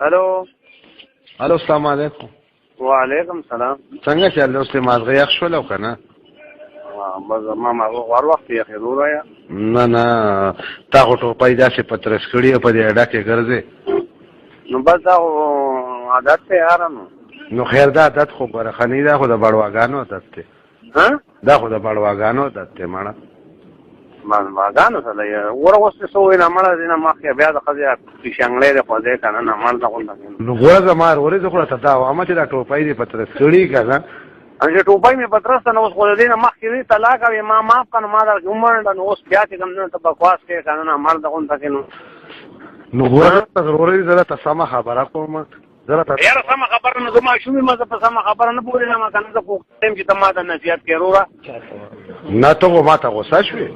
هلو. الو، السلام علیکم. وعلیکم سلام. څنګه چې الله اوس مازغه یخ شول او کنه؟ بس ما ما هر وخت یې خیر رایا. نه نه، تا خو ټوپۍ داسې په ترس کړي او په دې اډه کې ګرځې. نو بس دا عادت دی یاره. نو نو خیر، دا عادت خو ګوره ښه نه، دا خو د بړواګانو عادت دی. ها، دا خو د بړواګانو عادت دی مړه. بړواګانو سره یې ګوره اوس څه وایي نه مړه، ځینې مخکې بیا د ښځې پیشنګړی دی خو دی که نه، نه مړ د غونډه. نو ګوره زما ورورې، زه خو راته دا وایم چې دا ټوپۍ دې په ترس کړي که نه؟ چې ټوپۍ مې په ترس، نو اوس خو د دې نه مخکې وي طلاق او ما معاف کړه، نو ما درکې ومنله، نو اوس بیا چې کوم نه ته بکواس کوې که نه، نه مړ د غونډه کې. نو نو ګوره ورورې، زه راته سمه خبره کوم، زه راته یاره سمه خبره، نو زه ماشوم یم، زه په سمه خبره نه پوهېږم که نه، زه خو یم چې ته ما ته نصیحت کوې وروره. نه، ته خو ما ته غوسه شوې.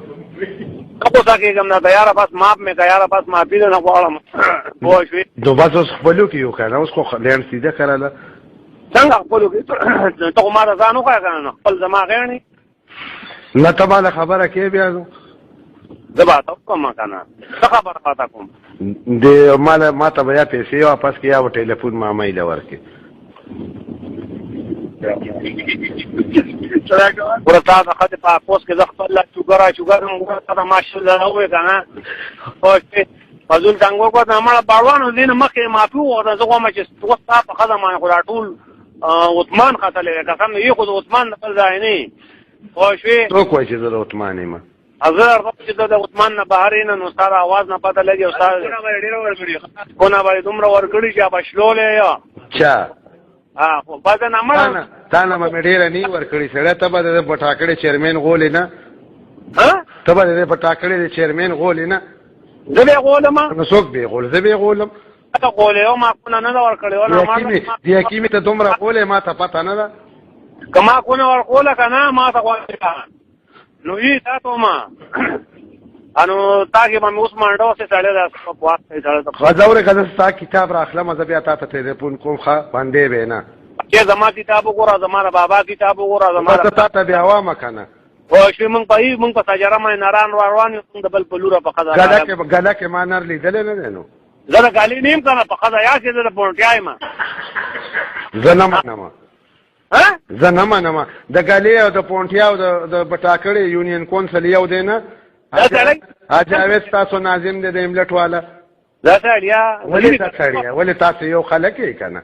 نه غوسه کېږم نه ته یاره، بس معاف مې کړه یاره، بس معافي درنه غواړم، پوه شوې؟ نو بس اوس خپلو کې یو که نه؟ اوس خو لینډ سیده کرله. څنګه خپلو کې؟ ته خو ما ته ځان وښایه که نه، خپل زما غیڼې. نه، ته ما له خبره کې بیا نو زه به ته وکړم که نه، څه خبره به ته کوم؟ د ما ما ته به یا پیسې واپس کړې یا به ټلیفون مامۍ له ورکړې. ګوره تا د ښځې په اپوس کې زه خپل چوګر چوګر هم، ګوره تا ته ماشاءالله ووایې که نه، پوه شوې؟ فضول ټنګ وکړه نه مړه باړوانو دې نه مخکې معافي وغوښته. زه غواړم چې اوس ستا په ښځه باندې خو دا ټول عثمان ختلی دی، قسم یې خو د عثمان د بل ځای نه یې، پوه شوې؟ څوک وایي چې زه د عثمان یم؟ زه چې زه د عثمان نه بهر یم، نو ستا د اواز نه پته لګي او ستا کونه به یې دومره ورکړي چې به شلولی یا چا. ها، خو بس نه مړه تا نه به مې ډېره نه ورکړي سړی، ته به د پټاکړې چیرمین غولې نه؟ ها، ته به د پټاکړې د چیرمین غولې نه؟ زه به غولم. نو څوک به غول؟ زه به غولم. ته غولې او ما کونه نه ورکړې او نه ما دی حکیمي ته دومره غولې، ما ته پته نه ده. که ما کونه ورکوله که نه، ما ته غولې نو یې تا ته ما انو تا کې به مې اوس منډه اوسې سړی دا بکواس کوي سړی ته. ښځه ورې که زه ستا کتاب راخلم، زه بیا تا ته ټلیفون کوم، ښه باندې به نه. چې زما کتاب وګوره، زما د بابا کتاب وګوره، زما ته تا ته بیا وامه که نه؟ پوه شوې؟ مونږ په مونږ په سجره باندې نران روان یو، مونږ د بل په لوره په ښځه ګله کې ګله کې ما نر لیدلی نه دی. نو زه د ګالې نه یم که نه، په ښځه یا چې زه د پونټیا یم. زه نه منم. زه نه منم. د ګلې او د پونټیا او د بټاکړې یونین کونسل یو دی نه؟ حاجي تاسو ناظم دی د املټ والا. دا سړیا ولې دا سړیا ولې تاسو یو خلک یې که نه؟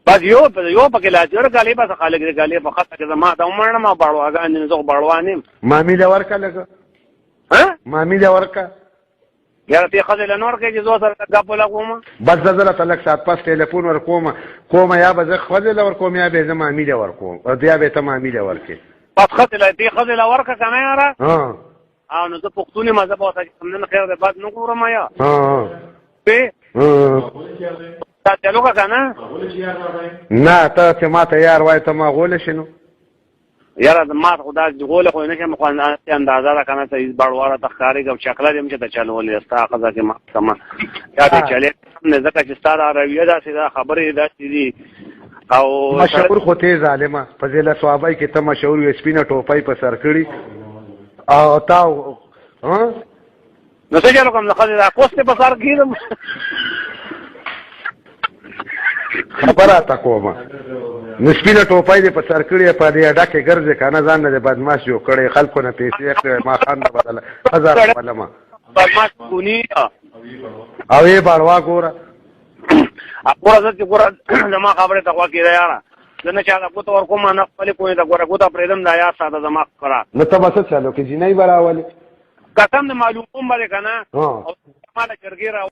بس یو یو پکې لا جوړ غالي، بس خلک دې غالي په خاطر کې زما دا عمر ما باړواګان نه، زه باړوان یم. مامي له ورکه لګه. ها، مامي له ورکه. یاره ته ښځې له نور کې چې زه سره ګپ ولګوم. بس زه درته لږ ساعت پس ټلیفون ورکوم کوم، یا به زه ښځې له ورکوم یا به زه مامي له ورکوم او یا به ته مامي له ورکې. بس ښځې له دې ښځې له ورکه که نه یاره. او نو زه پښتون یم، زه به ورته نن خیر دی بد نه ګورم یا تا چلو که نه؟ نه، ته چې ما ته یار وایې، ته ما غولی شې نو. یاره ما خو دا غولی خو نه شم، خو اندازه ده که نه، ته هېڅ بړواړه ته ښکارېږي او چکله دې هم چې ته چلولې ستا ښځه کې ما سمه یا دې چلې نه، ځکه چې ستا دا رویه داسې ده، خبرې داسې دي او مشهور خو ته ظالمه په ضلع صوابۍ کې ته مشهور یې، سپینه ټوپۍ په سر کړي او تا نو څه چلو کوم، د ښځې دا کوستې په سر کېدم. خبره تا کومه، نو سپینه ټوپۍ دې په سر کړې، په دې اډه کې ګرځې که نه، ځان نه دې بدمعاش جوړ کړی، خلکو نه پیسې اخلې، ما خان نه بدله ښځه راولمه. بدمعاش کونی او یې باړوا ګوره. ګوره زه چې ګوره زما خبرې ته غوږ کېده یاره، زه نه چا ته ګوته ورکوم نه خپلې کونې ته ګوره ګوته پرېږدم، دا یاد ساته زما خبره. نو ته به څه چلو کې جینۍ به راولې؟ قسم دې معلوموم به دې که نه، او ما له جرګې را